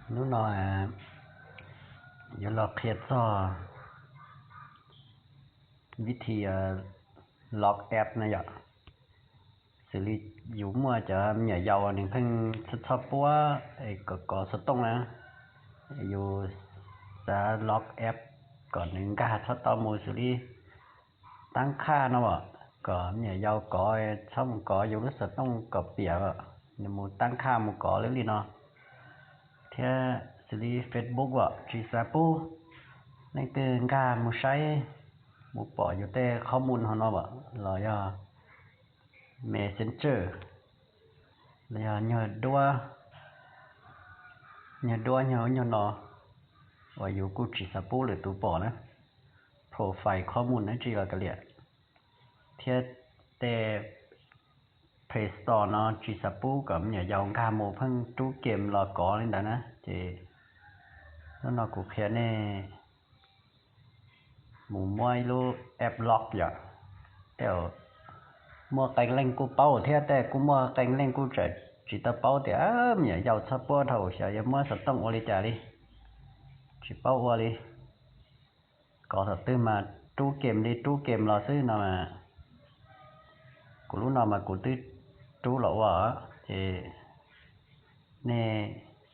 Hnub no yuav los qhia txog vib thi log app na yom. Xws li yus muaj cov me nyuam yaus nws pheej txhob txhob puab es kom kov xov tooj na, yus xav log app kom nws nkag txhob tau mus xws li tab khaj no, kom me nyuam yaus kov txhob mus kov yus lub xov tooj kom piam, nws mus tab khaj mus kov lawm li no. Thiab xws li Facebook as tsis xav pub leej twg nkag mus saib, mus pom yus tej qhob mus hauv no as, los yog Messenger, los yog nyuag duab, nyuag duab nyuag ub nyuag no uas yus kuj tsis xav pub lwm tus pom na, profile qhob mus na tsis los kav liam. Thiab tej Play Store no tsis xav pub kom me nyuam yaus nkag mus pheej rub game los kov li ntawd na. Ces hnub no kuv qhia nej mus muab ib lub app log yom. Tej muaj qee leej kuj paub thiab tej kuj muaj qee leej kuj tseem tsis tau paub tias me nyuam yaus txhob puab dhau xyov yuav muab xov tooj ua li cas li, tsis paub ua li. Kov thaum twg mas rub game li rub game los xwb no. Kuv lub no mas kuv twb rub los ua, ces nej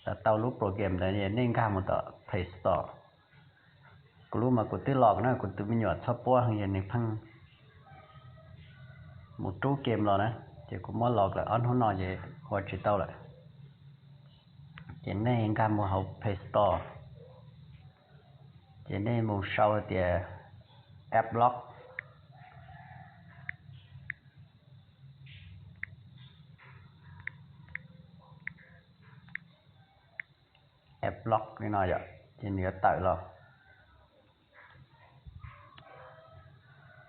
xav tau lub program ntawd nej nkag mus tom Play Store. Kuv lub mas kuv twb log na, kuv tus me nyuam txhob puab yog nws pheej mus rub game los na, ces kuv muab log lawm ob hnub no ces ua tsis tau lawm. Ces nej nkag mus hauv Play Store, ces nej mus sau tias app log. App log li no yom, ces nws yuav tawm los.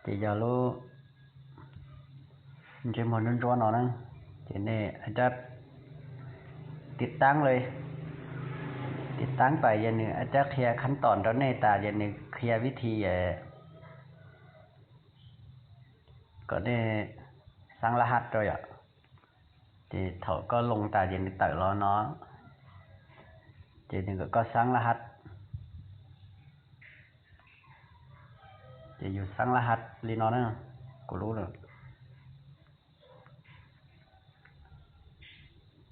Ces yog lub ntsej muag ntsuab ntsuab no na, ces nej ab tiv taab li, tiv taab tas ces nws ab qhia khab tom rau nej tas ces nws qhia vib thi kom nej xaab lab hab rau yom. Ces thaum koj loo tas ces nws tawm los no, ces nws kom koj xaab lab hab. Ces yus xaab lab hab li no na, kuv lub.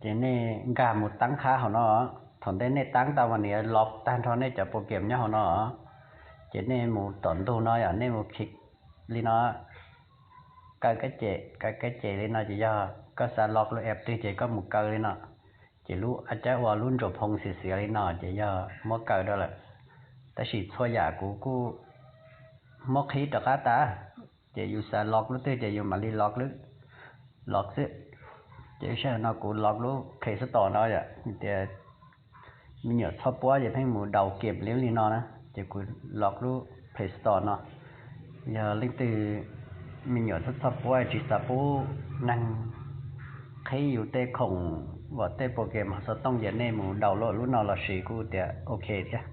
Ces nej nkag mus taab qhab hauv no, thaum ntej nej taab tau mas nws yuav log tag nrho nej cov program nyob hauv no. Ces nej mus tom ntug no yom, nej mus khi li no, kaw kab ces, kaw kab ces li no ces yog koj xav log lub app twg ces koj mus kaw li no. Ces lub ab cab ua lub ntsuas phoo xiav xiav li no ces yog muab kaw rau lawm. Tab sis txhua yam kuv kuj muab qhib rov qab tas, ces yus xav log lub twg ces yus mam li log lub, log xwb. Ces sij hawm no kuv log lub Play Store no yom, tias me nyuam txhob puab ces pheej mus daus game li li no na, ces kuv log lub Play Store no. Yog leej twg me nyuam txhob txhob puab tsis xav pub neeg qhib yus tej khoom uas tej program hauv xov tooj ces nej mus daus lub no los sis kuj tias ok thiab.